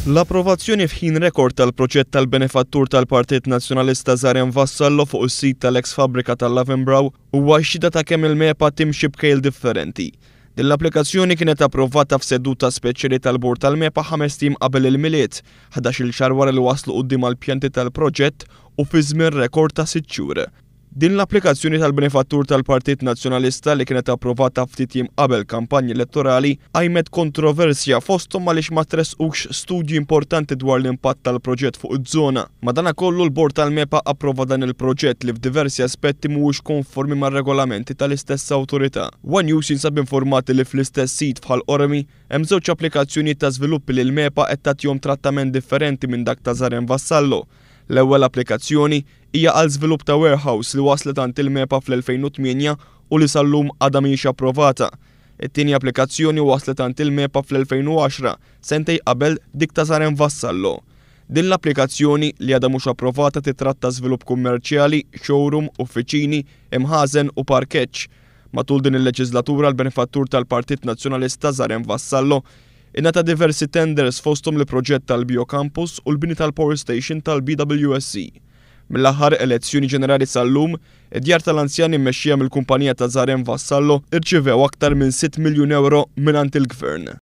L-approvazzjoni f'ħin rekord tal-proġett tal-benefattur tal-Partit Nazzjonalista Zaren Vassallo fuq is-sit tal-eks fabbrika tal-Lavenbrau huwa xhieda ta' kemm il-MEPA timxi b'kejl differenti. Din l-applikazzjoni kienet approvata f'seduta speċjali tal-Bord tal-MEPA 5 ijiem qabel il-Milied, 11-il xahar wara li waslu quddiem għall-pjanti tal-proġett u fi żmien rekord ta' 6 xhur. Din l-applikazzjoni tal-benefattur tal-Partit Nazzjonalista li kienet approvata ftit jiem qabel kampanja elettorali qajmet kontroversja fosthom għaliex ma tressqux studji importanti dwar l-impatt tal-proġett fuq iż-żona. Madanakollu l-Bord tal-MEPA approva dan il-proġett li f'diversi aspetti mhuwiex konformi mar-regolamenti tal-istess awtorità. One News jinsab informat li fl-istess sit f'Ħal Qormi hemm żewġ applikazzjonijiet ta' żviluppi li l-MEPA qed tagħtihom trattament differenti minn dak ta' Zaren Vassallo. L-ewwel applikazzjoni hija għal żvilupp ta' warehouse li waslet għand il-MEPA fl-2008 u li sal-lum għadha mhijiex approvata. It-tieni applikazzjoni waslet għand il-MEPA fl-2010, sentejn qabel dik ta' Zaren Vassallo. Din l-applikazzjoni, li għadha mhux approvata titratta żvilupp kummerċjali, showroom, uffiċini, imħażen u parkeġġ. Matul din il-leġiżlatura l-benefattur tal-Partit Nazzjonalista Zaren Vassallo ingħata diversi tenders fosthom l-proġett tal-Biocampus u l-bini tal-Power Station tal-BWSC. Mill-aħħar elezzjoni ġenerali sal-lum, id-djar tal-anzjani mmexxija mill-kumpanija ta' Zaren Vassallo irċivew aktar minn 6 miljun euro mingħand il-Gvern.